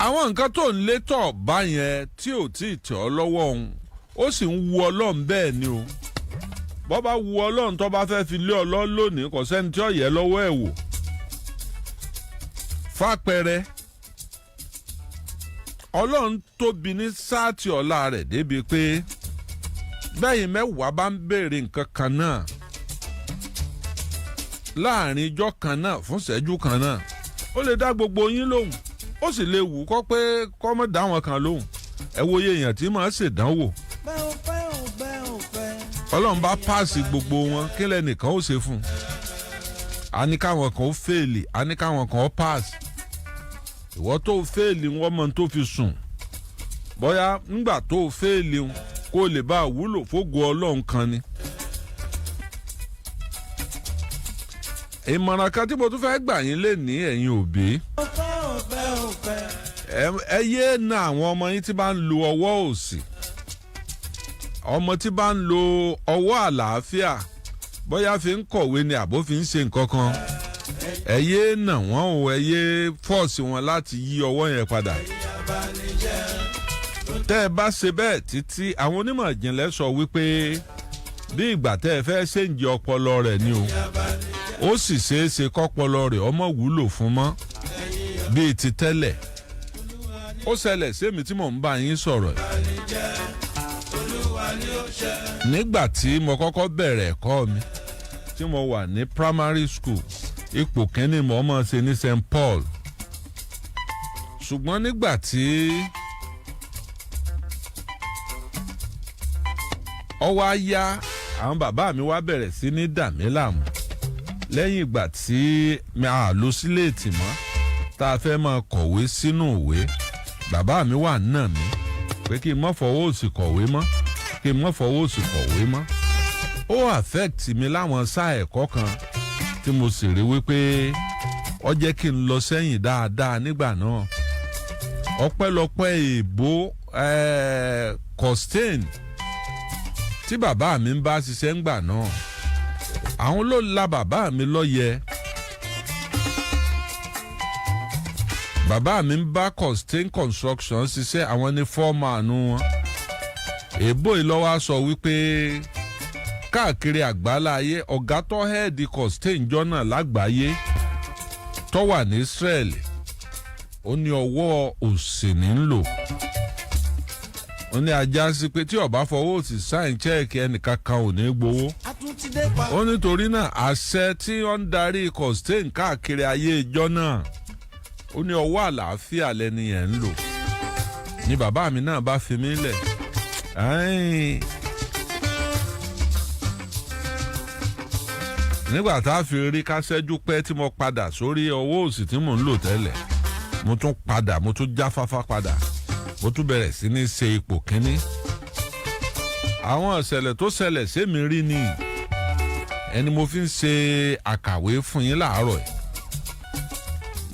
Àwọn nǹkan tó ń lé tọ̀ báyẹn tí ò tí ì tẹ̀ ọ́ lọ́wọ́ òun, ó sì ń wu Ọlọ́run bẹ́ẹ̀ ni o. Bọ́ bá wu Ọlọ́run, tó bá fẹ́ fi lé ọlọ́ lónìí, kò sẹ́ni tí ó yẹ lọ́wọ́ ẹ̀ wò. Fàpẹẹrẹ, Ọlọ́run tóbi ní sáàtì ọ̀la rẹ̀ débi pé bẹ́yìn 10 bá ń béèrè nǹkan kan náà láàrin ijọ́ kan náà fún ìṣẹ́jú kan náà, ó lè dá gbogbo yín lóhùn, ó sì lè wù kọ́ pé kọ́ mọ́ dá wọn kan lóhùn. Ẹ wo iye èèyàn tí màá ṣèdánwò. Bẹ́ẹ̀ ò fẹ́ ò, bẹ́ẹ̀ ò fẹ́. Ọlọ́run bá pass gbogbo wọn, kí lẹ́nìkan ó ṣe fún un? A ní káwọn kan ó fail, a ní káwọn kan ó pass. Ìwọ tó fail, wọ́n mọ̀ tó fi sùn. Bóyá ńgbà tó fail kó lè bá a wúlò fógo Ọlọ́run kan ni. Ìmọ̀ràn kan tí mo tún fẹ́ gbà yín lè ní, ẹ̀yin òbí, Ò fẹ́ ò, bẹ́ẹ̀ ò fẹ́. ẹ yéé na àwọn ọmọ yín tí bá ń lo ọwọ́ òsì. Ọmọ tí bá ń lo ọwọ́ àlàáfíà, bóyá fi ń kọ̀wé ni àbó fi ń ṣe nǹkan kan, ẹ yéé nà wọ́n o. Ẹ yéé force wọn láti yí ọwọ́ yẹn padà. Tẹ́ ẹ bá ṣe bẹ́ẹ̀ títí, àwọn onímọ̀ ìjìnlẹ̀ sọ wípé bí ìgbà tẹ́ ẹ fẹ́ ṣèǹjẹ ọpọlọ rẹ̀ ni o. Ó sì ṣeé ṣe kọ́pọlọ rẹ̀ ọmọ wúlò fún mọ́ bíi ti tẹ́lẹ̀. Ó ṣẹlẹ̀ sẹ́mi tí mò ń bá yín sọ̀rọ̀ nígbà tí mo kọ́kọ́ bẹ̀rẹ̀ ẹ̀kọ́ mi, tí mo wà ní primary school. Ipò kínní mo máa ṣe ní St Paul, ṣùgbọ́n nígbà tí ọwọ́ á yá, àwọn bàbá mi wá bẹ̀rẹ̀ sí ní dà mí láàmú lẹ́yìn ìgbà tí mi à lo síléètì mọ́, tá a fẹ́ máa kọ̀wé sínú ìwé. Bàbá mi wà nà mí pé kí n má fọwọ́ òsì kọ̀wé mọ́, kí n má fọwọ́ òsì kọ̀wé mọ́. Ó affect mi láwọn sáà ẹ̀kọ́ kan tí mo sì rí wípé ó jẹ́ kí n lọ sẹ́yìn dáadáa nígbà náà. Ọpẹ́lọpẹ́ èèbó Costain tí bàbá mi ń bá ṣiṣẹ́ ńgbà náà, àwọn ló la bàbá mi lọ́yẹ. Bàbá mi ń bá Costain Construction ṣiṣẹ́, àwọn ní foreman wọn. Èèbó yìí lọ́wọ́ á sọ wípé káàkiri àgbálá ayé, ọ̀gá tó head Costain jọ́nà lágbàáyé tó wà ní Israel, ó ní ọwọ́ òsì ní ń lò. Ó ní ajá sí pé tí ó bá fọwọ́ òsì sign cheque, ẹnìkan kan ò ní gbowó. Àtúntìdé pa. Ó nítorí náà, àṣẹ tí ó ń darí Costain káàkiri ayé ìjọ náà, ó ní ọwọ́ àlàáfíà lẹni yẹn ń lò. Ni bàbá mi náà bá fi mí lẹ̀. Ẹ́yìn. Nígbà tá a fi rí kásẹ́jú pẹ́ tí mo padà sórí ọwọ́ òsì tí mò ń lò tẹ́lẹ̀, mo tún padà, mo tún jáfáfá padà, mo tún bẹ̀rẹ̀ sí ní ṣe ipò kínní. Àwọn ìṣẹ̀lẹ̀ tó ṣẹlẹ̀ sẹ́mi rí ni ẹni mo fi ń ṣe àkàwé fún yín láàárọ̀ yìí.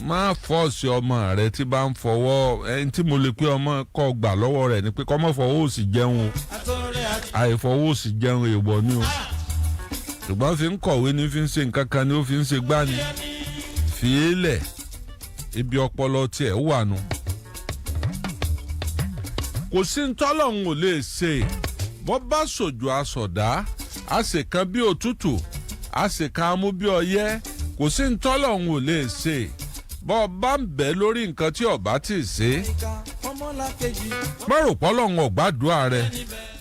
Má force ọmọ rẹ tí bá ń fọwọ́ ẹni tí mo lè pé ọmọ kọ́ gbà lọ́wọ́ rẹ̀ ni pé kọ́ mọ́ fọwọ́ òsì jẹun o. Àtọ̀rẹ́ àti. Àìfọwọ́ òsì jẹun èèwọ̀ ni o, ṣùgbọ́n fi ń kọ̀wé ní, fi ń ṣe nǹkan kan ni, ó fi ń ṣe gbá ni, fi é lẹ̀, ibi ọpọlọ tiẹ̀ wà nù. Kò sí ń tọ́lọ́hún ò lè ṣe. Bọ́ bá sòjò àsọ̀dá, a sì kan bí òtútù, a sì kan amú bí ọyẹ́. Kò sí ń tọ́lọ́hún ò lè ṣe. Bọ́ bá ń bẹ́ lórí nǹkan tí ọba ti ṣe, Ìka ọmọlàkejì. má rò pọ́lọ́hún ọ̀gbádùá rẹ̀.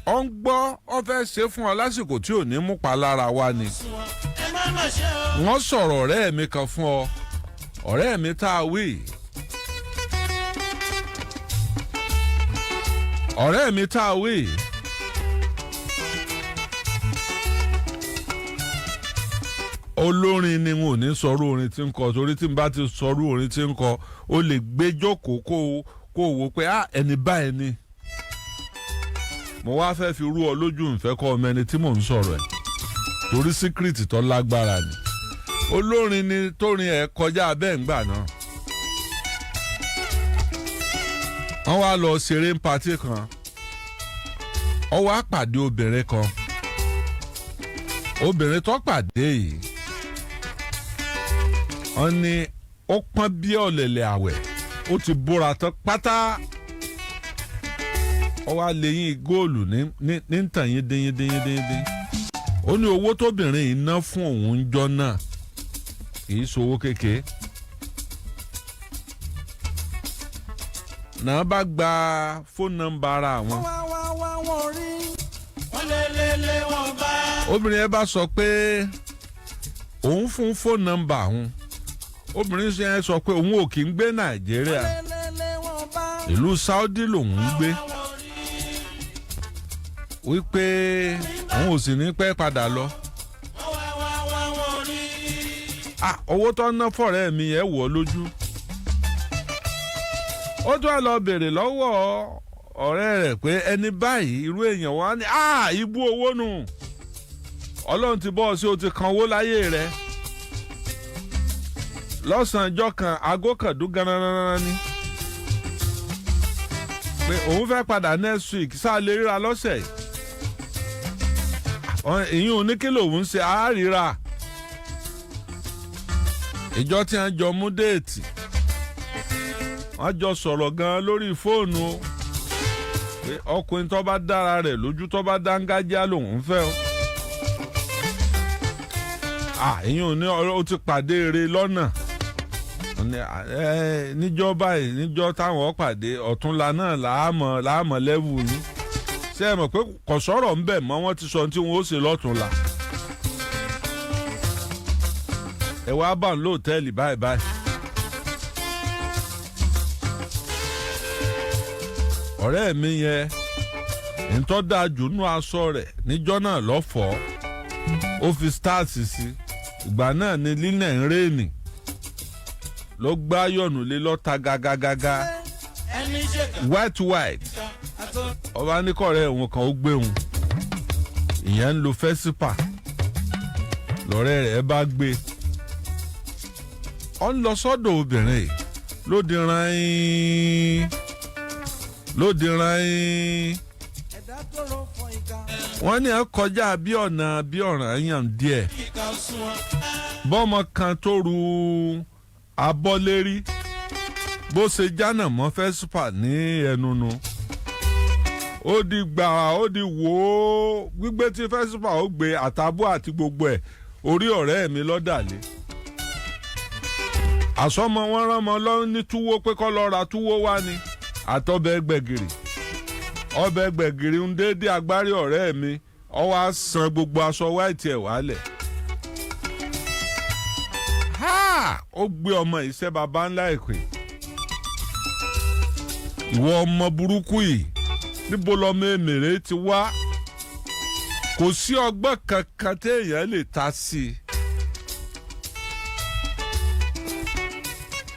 Ọ ń gbọ́, ọ fẹ́ ṣe fún ọ lásìkò tí ò ní mú pa lára wa ni. Ẹ má má ṣe o. Wọ́n sọ̀rọ̀ ọ̀rẹ́ mi kan fún ọ, ọ̀rẹ́ mi tá a wí. Ọ̀rẹ́ mi tá a wí. Olórin ni, wọn ò ní sọrú orin tí ń kọ, torí tí n bá ti sọrú orin tí ń kọ, ó lè gbé jókòó kó o wò pé ah, ẹni báyìí ni. Mo wá fẹ́ fi rú ọ lójú, ìfẹ́ kọ́ ọmọ ẹni tí mò ń sọ̀rọ̀ ẹ̀, torí secret tó lágbára ni. Olórin ni tórin ẹ̀ kọjá abẹ́ ńgbà náà. Wọ́n wá lọ ṣeré ń patí kan, ó wá pàdé obìnrin kan. Obìnrin tó pàdé yìí, wọ́n ní ó pọ́n bí ọ̀lẹ̀lẹ̀ àwẹ̀. Ó ti bóra tán pátá, ó wá léyìn góòlù ní ń tàn yín dín dín dín dín. Ó ní owó tóbìnrin yìí ná fún òun ń jọ náà kì í ṣowó kékeré. Náà bá gba fóònù nọ́mbà ara àwọn. Wá wá wá wọn rí. Wọ́n lé lé lé wọn bá. Obìnrin yẹn bá sọ pé òun fún fóònù nọ́mbà òun. Obìnrin yẹn sọ pé òun ò kì í gbé Nàìjíríà, Lé lé lé wọn bá. ìlú Saudi lòun ń gbé, wípé òun ò sì ní pẹ́ padà lọ. Wọ́n wá wá wá wọn rí. Ah, owó tó ń ná fọ̀rẹ́ mi yẹn wọ̀ ọ́ lójú. Ó tún á lọ béèrè lọ́wọ́ ọ̀rẹ́ rẹ̀ pé ẹni báyìí, irú èèyàn wa ni, ah, ibú owó nù, Ọlọ́run ti bọ́ ọ sí, o ti kan owó láyé rẹ̀. Lọ́sàn-án ọjọ́ kan, aago kan dún ganan ni pé òun fẹ́ padà next week, sáà lè ríra lọ́sẹ̀ yìí. Ìyún ò ní kí lòun ṣe àárira ìjọ tí wọ́n jọ mú date, wọ́n jọ sọ̀rọ̀ gan-an lórí fóònù o, pé ọkùnrin tó bá dára rẹ̀ lójú, tó bá dángájá lòun fẹ́ o. Ìyún ò ní ó ti pàdé eré lọ́nà níjọ́ báyìí, níjọ́ táwọn pàdé ọ̀túnla náà làámọ̀ làámọ̀ lẹ́wù ni. Ṣé ẹ mọ̀ pé kò sọ̀rọ̀ ń bẹ̀ mọ́? Wọ́n ti sọ tí wọ́n ó ṣe lọ́túnla. Ẹ wá bá ń lóòtẹ́ẹ̀lì báyìí báyìí. Ọ̀rẹ́ mi yẹn ntọ́ dáa jù nú aṣọ rẹ̀ níjọ́ náà lọ́fọ̀ọ́, ó fi stars sí. Ìgbà náà ni lílẹ̀ ń rèèní ló gbá yọ̀nù lé lọ́ta gàgàgàgà. Ẹni ṣèkà White white. Àtọ́. Ọba níkọ̀rẹ́ òun kan ó gbé òun, ìyẹn ń lo Vespa, lọ́rẹ́ rẹ̀ bá gbé ọ ń lọ sọ́dọ̀ obìnrin yìí. Lóde ràn-ín, lóde ràn-ín. Ẹ̀dá tó rọ fọ ìka. Wọ́n ní ẹ kọjá bí ọ̀nà bí ọ̀ràn yàn díẹ̀, Ìka sún wọn. bọ́mọ kan tó ru abọ́ lérí bó ṣe jánà mọ́ Vespa ní ẹnu nu, ó di gbà, ó di wò ó, gbígbé tí Vespa ó gbé àtàbọ̀ àti gbogbo ẹ̀, orí ọ̀rẹ́ mi lọ́dàlẹ̀. Àsọmọ wọn rán ọmọ lọ ní túwó pé kọ́ lọ́ọ́ ra túwó wá ni àtọbẹ̀ gbẹ̀gìrì. Ọbẹ̀ gbẹ̀gìrì ń dédé agbárí ọ̀rẹ́ mi, ó wá san gbogbo aṣọ white ẹ̀ wálẹ̀. Ha! Ó gbé ọmọ iṣẹ́ baba ńlá ìpè. Ìwọ ọmọ burúkú yìí, níbo lọmọ èmèrè ti wá? Kò sí ọgbọ́n kankan téèyàn lè ta sí i.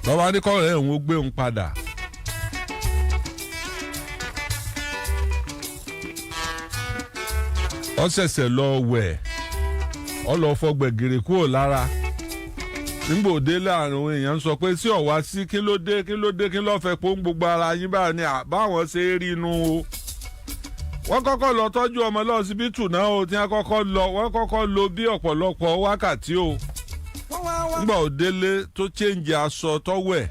Lọ́wọ́ adékọ̀rẹ́ òun ó gbé òun padà. Ó ṣẹ̀ṣẹ̀ lọ wẹ̀, ó lọ fọ gbẹ̀gìrì kúrò lára. Nígbà òde láàrin òun, èèyàn ń sọ pé sí ọ̀wá sí, kí ló dé, kí ló dé, kí ló fẹ́ pọ́n gbogbo ara yín báyìí ni báwọn ṣe é rí inú o. Wọ́n kọ́kọ́ lọ tọ́jú ọmọ lọ́sibítù náà o, tí wọ́n kọ́kọ́ lọ, wọ́n kọ́kọ́ lò bí ọ̀pọ̀lọpọ̀ wákàtí o. Wọ́n wá wá. Nígbà òdélé tó change aṣọ tọ́wẹ̀,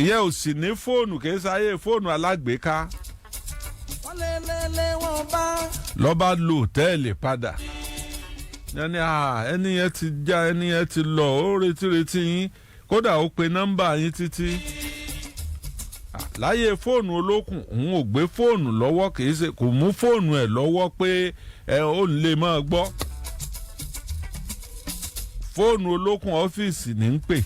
ìyẹn ò sì ní fóònù, kì í sáyé fóònù alágbèéká. Wọ́n lé lé lé wọn bá. Lọ́ba lo òtẹ́ẹ̀lì padà, ẹni ẹni yẹn ti já, ẹni yẹn ti lọ, ó retí retí yín, kódà ó pe nọ́mbà yín títí. Láyé fóònù olókùn, òun ò gbé fóònù lọ́wọ́, kì í ṣe kò mú fóònù ẹ̀ lọ́wọ́ pé ẹ ó lè máa gbọ́ fóònù olókùn. Ọ́fíìsì ní ń pè.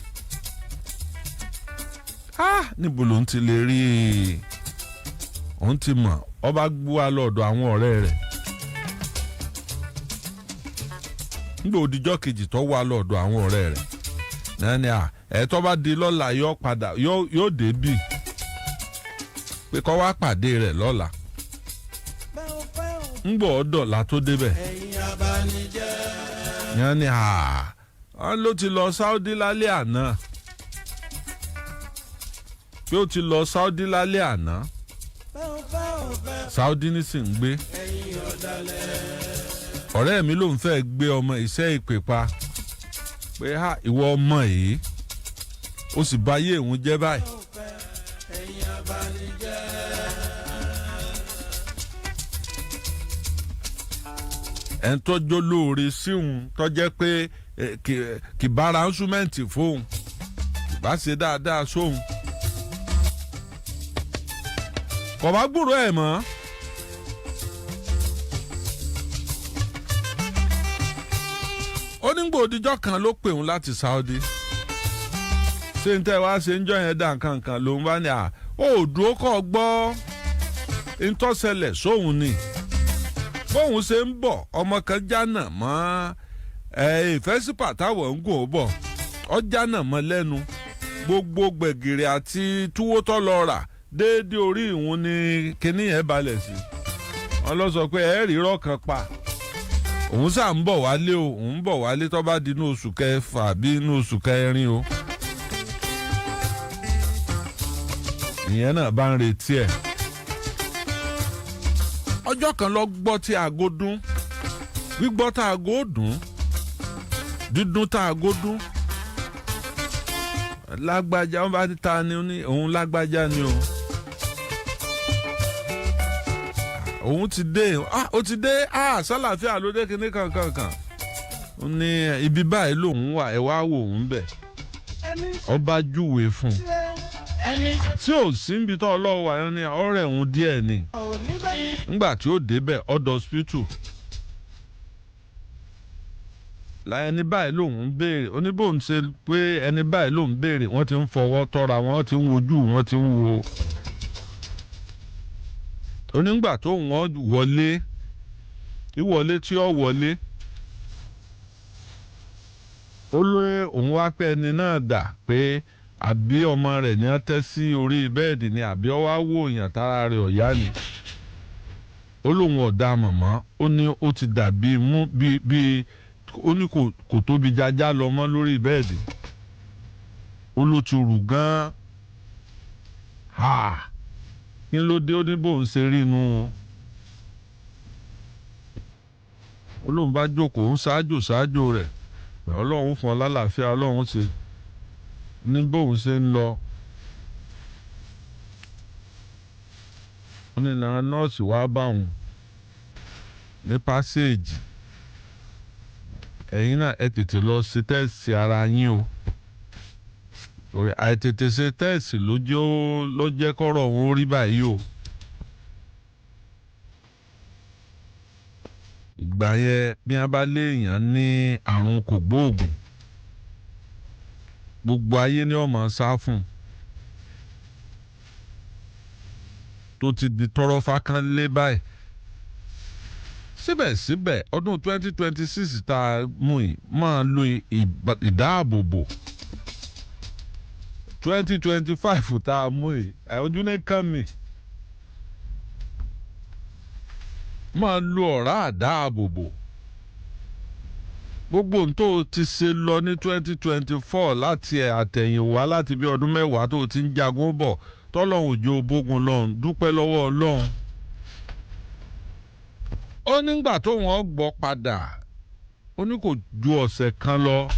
Níbo lòun ti lè rí i? Òun ti mọ̀, ọba gbúwa lọ́dọ̀ àwọn ọ̀rẹ́ rẹ̀. Nígbà òdìjọ́ kejì tó wà lọ́dọ̀ àwọn ọ̀rẹ́ rẹ̀ náà ni ẹ̀ tó bá di lọ́la yóò padà, yóò dé bì pé kó wá pàdé rẹ̀ lọ́la. Bẹ́ẹ̀ ò fẹ́ ò. Ńgbọ̀ ọ̀dọ̀la tó débẹ̀, Ẹ̀yin abanijẹ́. yẹn ni wọ́n ló ti lọ Saudi lálẹ́ àná, pé ó ti lọ Saudi lálẹ́ àná. Bẹ́ẹ̀ ò fẹ́ ò fẹ́. Saudi ní sì ń gbé. Ẹ̀yin ọ̀dàlẹ̀. Ọ̀rẹ́ mi ló ń fẹ́ gbé ọmọ iṣẹ́ ìpè pa. Pé ha, ìwọ ọmọ yìí, ó sì bá yé òun jẹ́ báyìí. Ẹ̀yin abanijẹ́. Ẹ̀ ń tọ́jú lóore síhun tọ́jẹ́ pé kì bára ńsúmẹ́ǹtì fóun, kì bá ṣe dáadáa sóhun. Kò bá gbúrò ẹ̀ mọ́. Ó ní gbòdìjọ́ kan ló pè òun láti Saudi. Ṣé n tẹ́ wá ṣe ń jọ yẹn dà nǹkan kan lòun bá ní à ó dúró kọ́ gbọ́ ntọ́sẹlẹ̀ sóhun ni. Bóun ṣe ń bọ̀, ọmọ kan jánà mọ́ ẹ ìfẹ́sípà táwọn ń gùn ó bọ̀, ọ jánà mọ́ lẹ́nu. Gbogbo gbẹ̀gìrì àti túwó tó lọ rà déédéé orí ìhun ni kinní yẹn balẹ̀ sí. Wọn lọ sọ pé ẹ rí irọ́ kan pa. Òun sà ń bọ̀ wálé o, òun ń bọ̀ wálé tó bá di inú oṣù kẹfà bí inú oṣù kẹrin o. Ìyẹn náà bá ń retí ẹ̀. Ọjọ́ kan lọ gbọ́ tí aago dún. Gbígbọ́ tá aago dún, dídún tá aago dún, lágbájá. Wọn bá ti ta ni? Ó ní òun lágbájá ni o, òun ti dé. Ah, ó ti dé. Ah, sálàáfíà ló dé, kíní kankan kan. Ó ní ibi báyìí lòun wà, ẹ wá wò òun bẹ̀. Ẹni Ọba júwe fún un ṣe ẹni tí ò sí níbi tó ọlọ́wọ́ wà ní ọ̀rẹ́ òun díẹ̀ ni. ò ní bẹ́yìn. Ńgbà tí ó débẹ̀ ọ̀dọ̀ hospital láyé, ẹni báyìí lòun ń béèrè. Oníbòun ṣe pé ẹni báyìí lòun ń béèrè, wọ́n ti ń fọwọ́ tọ́ra, wọ́n ti ń wojú, wọ́n ti ń wo. Onígbà tó wọ́n wọlé, ìwọlé tí ó wọlé, ó lé òun wá pé ẹni náà dà, pé àbí ọmọ rẹ̀ ní wọ́n tẹ́ sí orí bẹ́ẹ̀dì ni, àbí ó wá wò yàn tára rẹ̀ ọ̀yá ni. Ó lóun ọ̀dà mọ̀mọ́. Ó ní ó ti dàbí mú bíi bíi, ó ní kò tóbi jájá lọ mọ́ lórí bẹ́ẹ̀dì. Ó ló ti rù gan-an. Ha, kí ló dé? Ó ní bóun ṣe rí inú. Ó lóun bá jókòó ń ṣáájò ṣáájò rẹ̀, Ọlọ́run fún ọ lálàáfíà, Ọlọ́run ṣe ní bóun ṣe ń lọ. Ó ní ìlànà nọ́ọ̀sì wá bá òun ní pásíèjì. Ẹ̀yin náà ẹ tètè lọ ṣe tẹ́ẹ̀sì ara yín o. Torí àìtètè ṣe tẹ́ẹ̀sì ló jẹ́ ó ló jẹ́ kọ́rọ̀ òun rí báyìí o. Ìgbà yẹn, bí wọ́n bá léèyàn ní àrùn kògbóògùn, gbogbo ayé ni ọmọ sá fún un, tó ti di tọrọ fákànlé báyìí. Síbẹ̀síbẹ̀, ọdún 2026 tá a mú yìí, máa lo ìdáàbòbò. 2025 tá a mú yìí, ojú ní kàn mí, máa lo ọ̀rá àdáàbòbò. Gbogbo ohun tó o ti ṣe lọ ní 2024 láti ẹ̀ àtẹ̀yìnwá, láti bí ọdún 10 tó o ti ń jagun bọ̀, tọ́lọ́hún òjò bógun lọ́hùn, dúpẹ́ lọ́wọ́ Ọlọ́run. Ó nígbà tó wọ́n gbọ́ padà, ó ní kò ju ọ̀sẹ̀ kan lọ,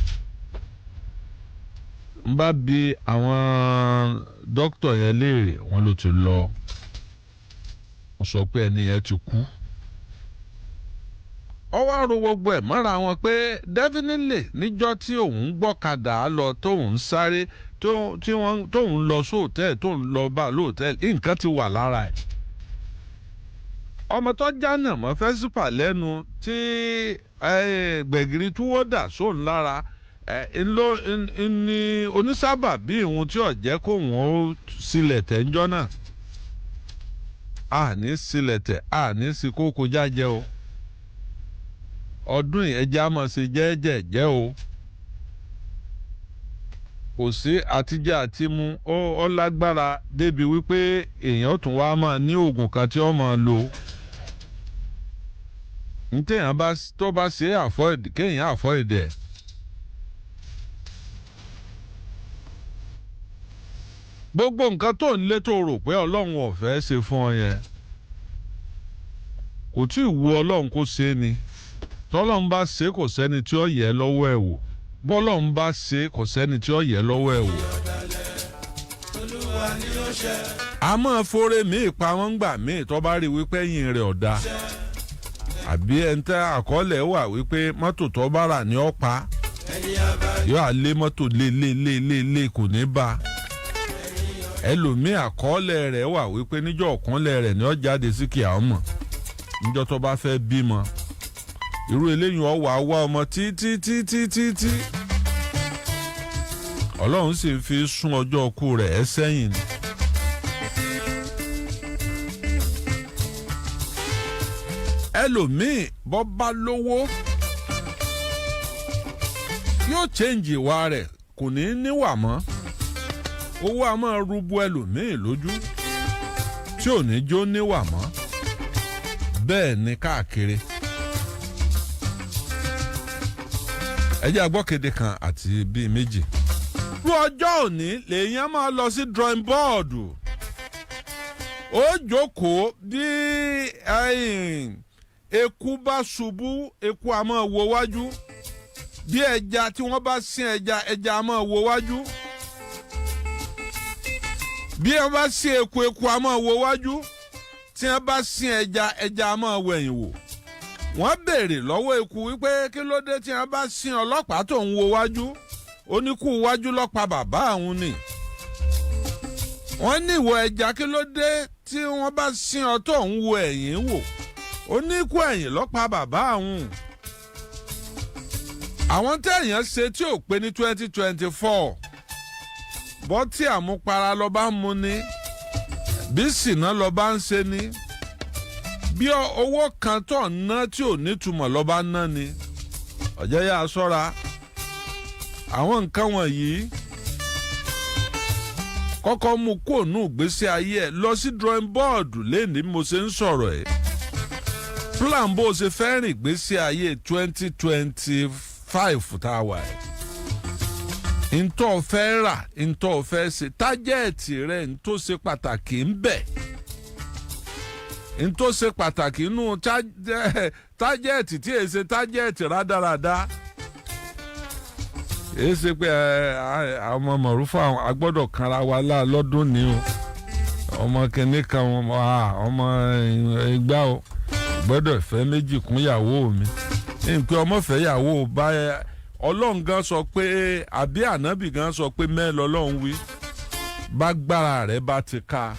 n bá bi àwọn dókítà yẹn léèrè, wọ́n ló ti lọ. Wọ́n sọ pé ẹni yẹn ti kú. Ó wá ro gbogbo ẹ̀ mọ́ra wọn pé definitely níjọ́ tí òun gbọ́kadà lọ, tóun ń sáré, tí wọ́n tóun lọ sóòtẹ́ẹ̀lì, tóun lọ bá lóòtẹ́ẹ̀lì, nǹkan ti wà lára ẹ̀. Ọmọ tó jánà mọ́ fẹ́sípà lẹ́nu tí gbẹ̀gìrì túwọ́ dà sóun lára ńlọ ní onísábà bí ìhun tí ò jẹ́ kóun ó sílẹ̀ tẹ̀ ńjọ́ náà. A ní sílẹ̀ tẹ̀, a ní sí kókó jájẹ́ o. Ọdún yìí, ẹjẹ́ á máa ṣe jẹ́ẹ́jẹ́jẹ́ o. Kò sí àtijọ́ àti mu, ó lágbára débi wípé èèyàn tún wá máa ní oògùn kan tí ó máa lò ní téèyàn bá tó bá ṣe avoid, kéèyàn avoid ẹ̀. Gbogbo nǹkan tó ń lé, tó rò pé Ọlọ́run ò fẹ́ ṣe fún ọ yẹn, kò tí ì wu Ọlọ́run kó ṣe é ni. Tọ́lọ́run bá ṣe, kò sẹ́ni tí ó yẹ lọ́wọ́ ẹ̀ wò. Bọ́lọ̀ ń bá ṣe, kò sẹ́ni tí ó yẹ lọ́wọ́ ẹ̀ wò. Olúwa ni ó ṣe. A máa fore míì pa wọ́n gbà míì tó bá rí wípé ẹ̀yìn rẹ̀ ọ̀dà, àbí ẹni tẹ́ àkọọ́lẹ̀ wà wípé mọ́tò tó bá rà ní ọ̀pá Ẹni abá yóò á lé mọ́tò lé lé lé lé lé, kò ní bá ẹlòmíì. Àkọọ́lẹ̀ rẹ̀ wà wípé níjọ́ ọ̀kúnlẹ̀ rẹ̀ ní ó jáde sí kí àwọn mọ̀ níjọ́ tó bá fẹ́ bímọ. Irú eléyìí ọ̀wà wá ọmọ títí títí títí, Ọlọ́run sì fi sún ọjọ́ ọkú rẹ̀ ẹ́ sẹ́yìn ni. Ẹlòmíì bọ́ bá lówó, yóò change ìwà rẹ̀, kò ní í níwà mọ́. Owó a máa rúbọ ẹlòmíì lójú tí ò ní jó níwà mọ́. Bẹ́ẹ̀ ni káàkiri. Ẹ jẹ́ agbọ́kéde kan àti bíi méjì. Ní ọjọ́ òní lèèyàn máa lọ sí drawing board, ó jókòó. Bí eku bá ṣubú, eku a máa wo wájú. Bí ẹja tí wọ́n bá sin ẹja, ẹja a máa wo wájú. Bí wọ́n bá sin eku, eku a máa wo wájú. Tí wọ́n bá sin ẹja, ẹja a máa wẹ̀yìn wò. Wọ́n béèrè lọ́wọ́ eku wípé kí ló dé tí wọ́n bá sin ọlọ́pàá tó ń wo wájú? Ó ní kú wájú lọ́pa bàbá àwọn ni. Wọ́n ní ìwọ ẹja, kí ló dé tí wọ́n bá sin ọ tó ń wo ẹ̀yìn wò? Ó ní kú ẹ̀yìn lọ́pa bàbá àwọn. Àwọn tẹ̀yàn ṣe tí ò pé ní 2024, bọ́ tí àmupara lọ bá ń mu ni, bí sìnà lọ bá ń ṣe ni, bí owó kan tó ń ná tí ò nítumọ̀ lọ bá ń ná ni, ọ̀jẹ̀ yà sọ́ra àwọn nǹkan wọ̀nyí. Kọ́kọ́ mú kó nù gbèsè ayé ẹ̀, lọ sí drawing board lẹ́ni mo ṣe ń sọ̀rọ̀ ẹ̀. Plan bó o ṣe fẹ́ rìn gbèsè ayé 2025 tá a wà ẹ̀, ntọ́ fẹ́ rà, ntọ́ fẹ́ ṣe, target rẹ̀, ntọ́ ṣe pàtàkì ń bẹ̀, ntọ́ ṣe pàtàkì nù target tí èyí ṣe target rádaràda. Èyí ṣe pé àwọn ọmọ mọ̀rúfà agbọ́dọ̀ kanra wa lá lọ́dún ni o, ọmọ kìnní kan, ọmọ ẹgbà o gbọ́dọ̀ fẹ́ méjì kún ìyàwó mi. Nǹkan ọmọ fẹ́ yàwó bá Ọlọ́run gan sọ pé, àbí ànábì gan sọ pé mẹ́ẹ̀ lọ́lọ́run wí, bágbára rẹ̀ bá ti ká.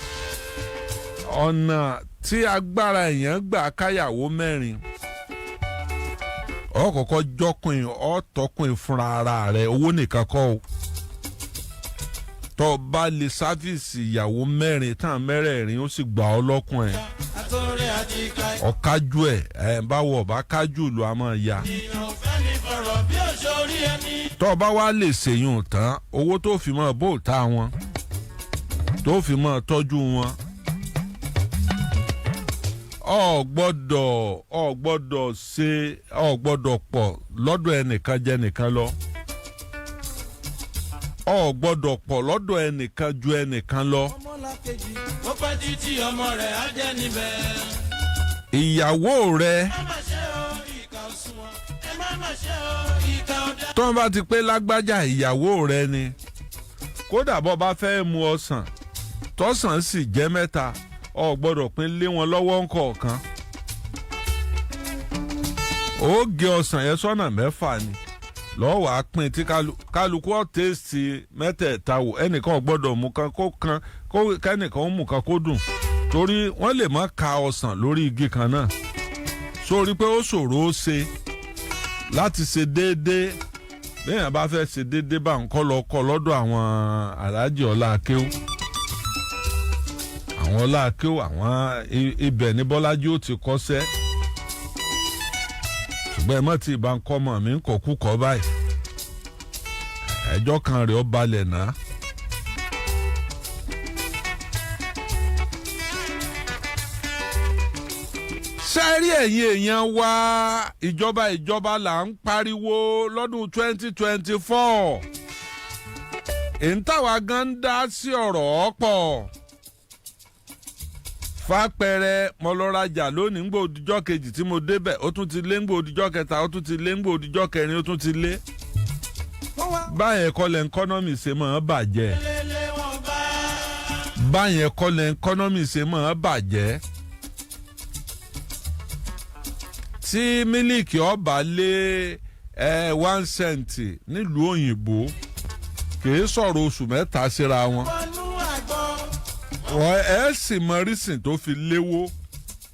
Ọ̀nà tí agbára èèyàn gbà káyàwó mẹ́rin, ọ kọ́kọ́ jọkùn, ọ tọkùn fúnra ara rẹ̀. Owó nìkan kọ́ o. Tó bá lè service ìyàwó mẹ́rin tán, mẹ́rẹ̀ẹ̀rin ó sì gbà ọ́ lọ́kùn ẹ̀. Àtúnrẹ́ àti ìka. Ọ̀kájú ẹ̀ ẹ̀ báwo ọ̀bá kájú ìlú a máa ya. Èèyàn ò fẹ́ ní fọ̀rọ̀ bí òṣòrí ẹni. Tó bá wá lè ṣèyún tán, owó tó fi mọ́ bó ta wọn, tó fi mọ́ tọ́jú wọn, ọ gbọ́dọ̀ ṣe, ọ gbọ́dọ̀ pọ̀ lọ́dọ̀ ẹnìkan jẹ́ nìkan lọ, ọ gbọ́dọ̀ pọ̀ lọ́dọ̀ ẹnìkan ju ẹnìkan lọ. Ọmọlàkejì ó pẹ́ títí, ọmọ rẹ̀ á jẹ́ níbẹ̀. Ìyàwó rẹ, Ẹ má ṣe o, ìkà ò sunwọ̀n. Ẹ má má ṣe o, ìkà ò dá. tó ń bá ti pé lágbájá ìyàwó rẹ ni, kódà bó bá fẹ́ mu ọsàn, tọ́sàn sì jẹ́ mẹ́ta, ọ gbọ́dọ̀ pín lé wọn lọ́wọ́ ńkọ̀ọ̀kan. Ó gé ọsàn yẹn sọ́nà mẹ́fà ni, lọ́wọ́ á pín tí kálukú ọ̀ taste mẹ́tẹ̀ẹ̀ta wò. Ẹnìkan ò gbọ́dọ̀ mú kan kó kan kó kẹ́nìkan ó mú kan kó dùn, torí wọ́n lè má ka ọsàn lórí igi kan náà. Sórí pé ó ṣòro ó ṣe láti ṣe déédéé. Bẹ́ẹ̀ bá fẹ́ ṣe déédéé, bá ń kọ́ lọ kọ́ lọ́dọ̀ àwọn aláàjì ọlá akéwù, àwọn ọlá akéwù, àwọn ibẹ̀ ní Bọ́lájí ó ti kọ́ṣẹ́. Ṣùgbọ́n ẹ mọ̀ tí ìbá ń kọ́ mọ̀ mí ń kọ́ kú kọ́ báyìí, ẹjọ́ kan rẹ̀ ó balẹ̀ náà. Sẹ́rí ẹ̀yin èèyàn wa, ìjọba ìjọba là ń pariwo lọ́dún 2024. Èyí táwa gan ń dá sí ọ̀rọ̀ ọ̀pọ̀. Fàpẹẹrẹ, mo lọ rajà lónìí, ń gbọ́ òdìjọ́ kejì tí mo débẹ̀, ó tún ti lé. Ń gbọ́ òdìjọ́ kẹta, ó tún ti lé. Ń gbọ́ òdìjọ́ kẹrin, ó tún ti lé. Wọ́n wá Báyẹn kọ́ lẹ́ economy ṣe máa bàjẹ́. lélẹ̀ wọn bá. Báyẹn kọ́ lẹ́ economy ṣe máa bàjẹ́. Tí mílíkì ọba lé 1 cent nílùú òyìnbó, kìí sọ̀rọ̀ oṣù 3 síra wọn. Wọnú àgbọn. Wọ́n ẹ sì mọ rísìn tó fi léwó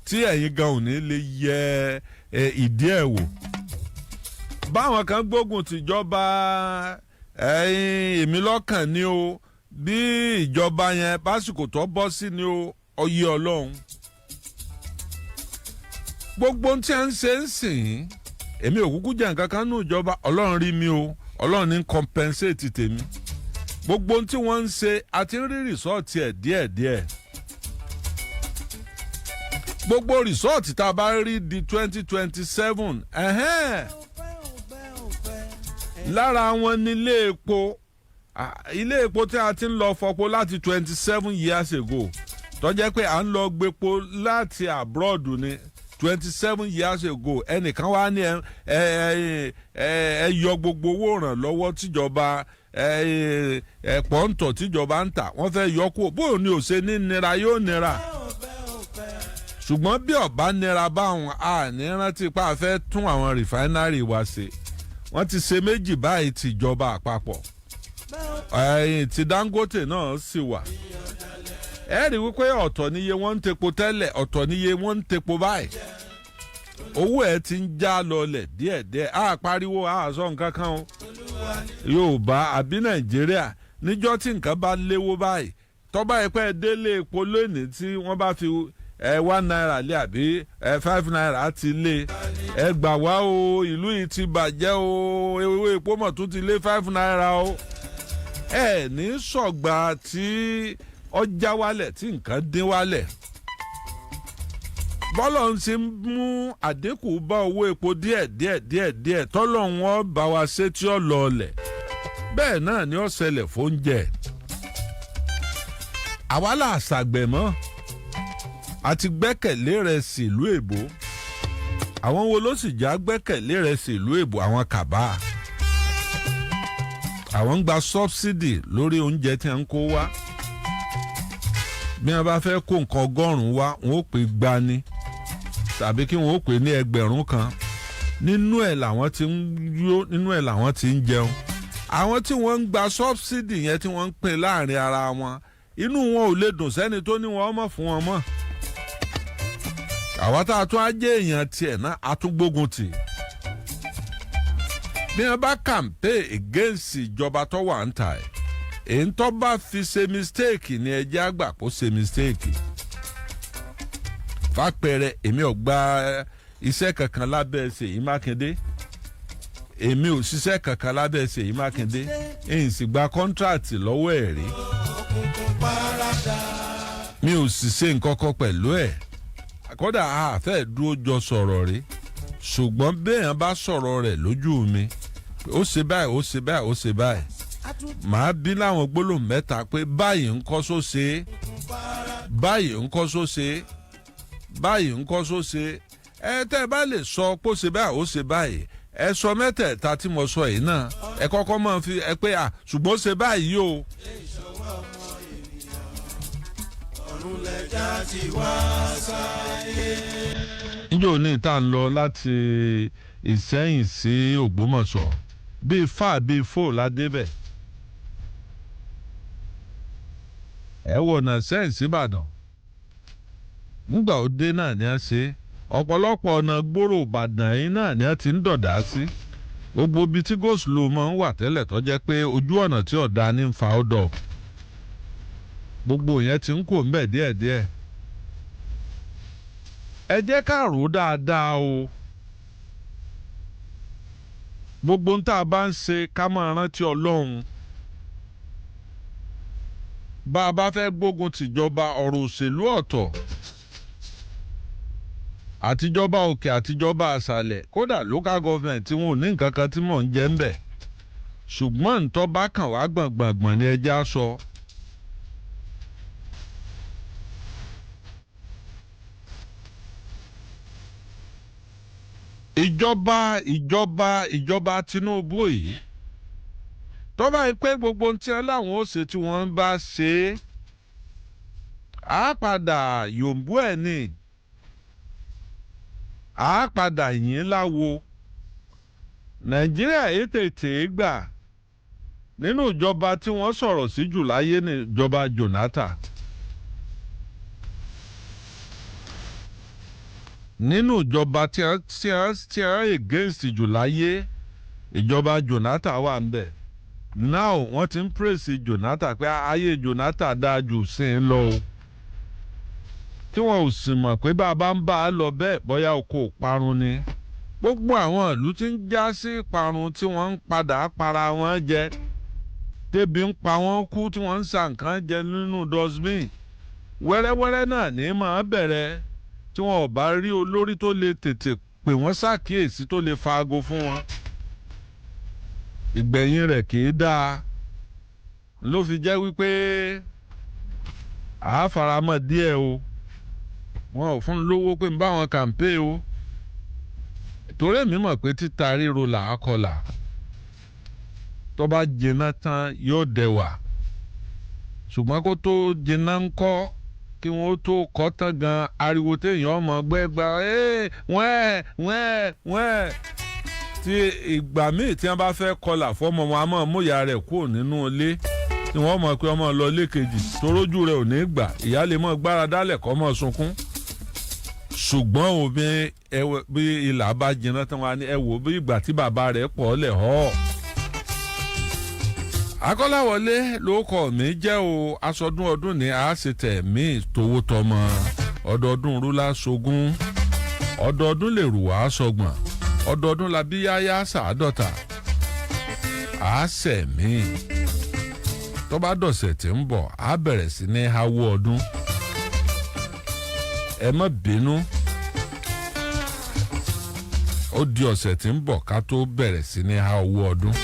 tí ẹ̀yin gan ò ní lè yẹ ìdí ẹ̀ wò. Báwọn kan gbógun tìjọba, ẹ̀yin èmi lọ́kàn ni o, bí ìjọba yẹn básìkò tó bọ́ sí ni o, ọyẹ Ọlọ́run. Gbogbo ohun tí a ń ṣe ń sìn, èmi ò kúkú jẹ́ nǹkan kan nù ìjọba. Ọlọ́run rí mi o, Ọlọ́run ní compensate tèmi. Gbogbo ohun tí wọ́n ń ṣe, àti ń rí result ẹ̀ díẹ̀díẹ̀. Gbogbo result tá a bá rí di 2027, ẹ̀hẹ́n, lára wọn ní ilé epo. Ilé epo tí a ti ń lọ fọpo láti 27 years ago, tó jẹ́ pé à ń lọ gbépo láti abroad ní 27 years ago, ẹnìkan wá ní ẹ ẹ ẹ ẹ yọ gbogbo owó ìrànlọ́wọ́ tíjọba ẹ ẹ pọ́ńtọ̀ tíjọba ń tà, wọ́n fẹ́ yọ kó bóyá ní òṣè ní nira yóò nira. Ṣùgbọ́n bí ọba nira báwọn, a ní rántí pa a fẹ́ tún àwọn refinery wa ṣe. Wọ́n ti ṣe méjì báyìí tìjọba àpapọ̀, ẹ̀yìn tí Dangote náà sì wà. Ẹ rí wípé ọ̀tọ̀ níye wọ́n ń tepo tẹ́lẹ̀, ọ̀tọ̀ níye wọ́n ń tepo báyìí. Owó ẹ̀ ti ń já lọlẹ̀ díẹ̀díẹ̀. Á pariwo, á sọ nǹkan kan o. Yorùbá àbí Nàìjíríà, níjọ́ tí nǹkan bá léwó báyìí, tọ́ba ẹ̀pẹ́ délé epo lónìí, tí wọ́n bá fi ₦1 lé àbí ₦5 ti lé, ẹ gbà wá o, ìlú yìí ti bàjẹ́ o, ewé epo mọ̀ tún ti lé ₦5 o. Ẹ ní sọ̀gbà tí ọjà wálẹ̀, tí nǹkan dín wálẹ̀, bọ́lọ̀ ń ṣe mú àdínkù bá owó epo díẹ̀ díẹ̀ díẹ̀ díẹ̀, tọ́lọ̀ wọn bá wa ṣe tí ó lọ ọlẹ̀, bẹ́ẹ̀ náà ni ó ṣẹlẹ̀ fóúnjẹ. Àwa là ṣàgbẹ̀ mọ́, àti gbẹ́kẹ̀lé rẹ̀ sí ìlú èbó. Àwọn wo ló sì já gbẹ́kẹ̀lé rẹ̀ sí ìlú èbó? Àwọn kàbá, àwọn ń gba subsidy lórí oúnjẹ tí wọ́n ń kó wá. Bí wọ́n bá fẹ́ kó nǹkan 100 wá, wọ́n ó pè gbani tàbí kí wọ́n ó pè ní 1000. Nínú ẹ̀ làwọn ti ń yó, nínú ẹ̀ làwọn ti ń jẹun. Àwọn tí wọ́n ń gba subsidy yẹn, tí wọ́n ń pín láàrin ara wọn, inú wọn ò lè dùn sẹ́ni tó ní wọn mọ̀ fún wọn mọ́. Àwa tá a tún á jẹ́ èèyàn tiẹ̀ náà, a tún gbógun tì. Bí wọ́n bá campaign against ìjọba tó wà ń ta ẹ̀, èyí tó bá fi ṣe mistake ni ẹjẹ́ àgbà kó ṣe mistake. Fàpẹẹrẹ, èmi ò gba iṣẹ́ kankan lábẹ́ Ṣèyí Mákindé, èmi ò ṣiṣẹ́ kankan lábẹ́ Ṣèyí Mákindé, èyí sì gba contract lọ́wọ́ ẹ̀ rí. Òkùnkùn parada. Mi ò sì ṣe nǹkan kan pẹ̀lú ẹ̀, kódà a fẹ́ dúró jọ sọ̀rọ̀ rí. Ṣùgbọ́n béèyàn bá sọ̀rọ̀ rẹ̀ lójú mi, ó ṣe báyìí, ó ṣe báyìí, ó ṣe báyìí, màá bí láwọn gbólóhùn mẹ́ta pé báyìí ń kọ́ só ṣe é, báyìí ń kọ́ só ṣe é, báyìí ń kọ́ só ṣe é. Ẹ tẹ́ ẹ bá lè sọ pé ó ṣe báyìí, ó ṣe báyìí, ẹ sọ mẹ́tẹ̀ẹ̀ta tí mo sọ yìí náà. Ẹ kọ́kọ́ máa fi ẹ pé à, ṣùgbọ́n ó ṣe báyìí o. Ọ̀run lẹja ti wá sáyé. Níjọ́ òní tá à ń lọ láti Ìsẹ́yìn sí Ògbómọ̀ṣọ́, bíi fà bíi fò la débẹ̀. Ẹ wò ọ̀nà Sẹ́yìn síbàdàn nígbà ó dé náà ni a ṣe ọ̀pọ̀lọpọ̀ ọ̀nà gbòòrò Ìbàdàn yìí náà ni a ti ń dọ̀dá sí. Gbogbo ibi tí gòsùlù máa ń wà tẹ́lẹ̀, tó jẹ́ pé ojú ọ̀nà tí ọ̀dà ní ń fa ọ̀dọ̀, gbogbo yẹn ti ń kò ń bẹ̀ díẹ̀díẹ̀. Ẹ jẹ́ ká rò ó dáadáa o. Gbogbo ń tá a bá ń ṣe, ká máa rántí Ọlọ́run. Bá a bá fẹ́ gbógun tìjọba, ọ̀rọ̀ òṣèlú ọ̀tọ̀, àtijọba òkè, àtijọba àṣàlẹ̀, kódà local government tí wọn ò ní nǹkan kan tí mò ń jẹ́ ń bẹ̀, ṣùgbọ́n ntọ́ bá kàn wá gbọ̀ngbọ̀ngbọ̀n ni ẹja sọ. Ìjọba Tinubu yìí Tó bá yìí pé gbogbo ohun tí wọ́n láwọn ó ṣe tí wọ́n bá ṣe é, á padà yòǹbó ẹ̀ ní, á padà yín láwo. Nàìjíríà yìí tètè gbà nínú ìjọba tí wọ́n sọ̀rọ̀ sí jù láyé ní ìjọba Jonathan. Nínú ìjọba tí wọ́n against jù láyé, ìjọba Jonathan wà ń bẹ̀. Now wọ́n ti ń praise Jonathan pé ayé Jonathan dáa jù sí i lọ o, tí wọn ò sì mọ̀ pé bá a bá ń bá a lọ bẹ́ẹ̀, bóyá oko parun ni. Gbogbo àwọn ìlú tí ń já sí parun, tí wọ́n ń padà para wọn jẹ, tébi ń pa wọ́n kú, tí wọ́n ń sa nǹkan jẹ nínú dustbin, wẹ́rẹ́wẹ́rẹ́ náà ní máa bẹ̀rẹ̀. Tí wọn ò bá rí olórí tó lè tètè pè wọ́n ṣàkíyèsí, tó lè faago fún wọn, ìgbẹ̀yìn rẹ̀ kì í dáa. Ló fi jẹ́ wípé àá faramọ́ díẹ̀ o. Wọn ò fún lówó pé ń bá wọn kàǹpé o, torí èmi mọ̀ pé títa ríro là á kọlà. Tó bá jiná tán, yóò dẹwà, ṣùgbọ́n kó tó jiná ń kọ́, kí wọ́n tó kọ́ tán gan, ariwo téèyàn ọmọ gbẹ́gbà wẹ́ẹ̀ wẹ́ẹ̀ wẹ́ẹ̀. Tí ìgbà míì tí wọ́n bá fẹ́ kọlà fọ́mọ wọn, a máa mú ìyá rẹ̀ kúrò nínú ilé, tí wọ́n mọ̀ pé ọmọ lọ ilé kejì, torójú rẹ̀ ò ní gbà. Ìyá lè mọ̀ gbára dálẹ̀ kọ́ mọ̀ sunkún. Ṣùgbọ́n omi bí ilà bá jiná tán, wá ní ẹ wò bí ìgbà tí bàbá rẹ̀ pọ̀ lẹ̀ họ́. Akọ́láwọlé ló kọ́ mi jẹ́ o. Aṣọdún ọdún ní a ṣe tẹ̀ mí towó tọmọ. Ọdọọdún rúlá sogún, ọdọọdún lè rù wá sọgbọ̀n, ọdọọdún la bí yáyá sàádọ́ta. Àásẹ̀ mí tó bá dọ̀sẹ̀ tí ń bọ̀, á bẹ̀rẹ̀ sí ní hawó ọdún. Ẹ má bínú, ó di ọ̀sẹ̀ tí ń bọ̀ ká tó bẹ̀rẹ̀ sí ní ha owó ọdún.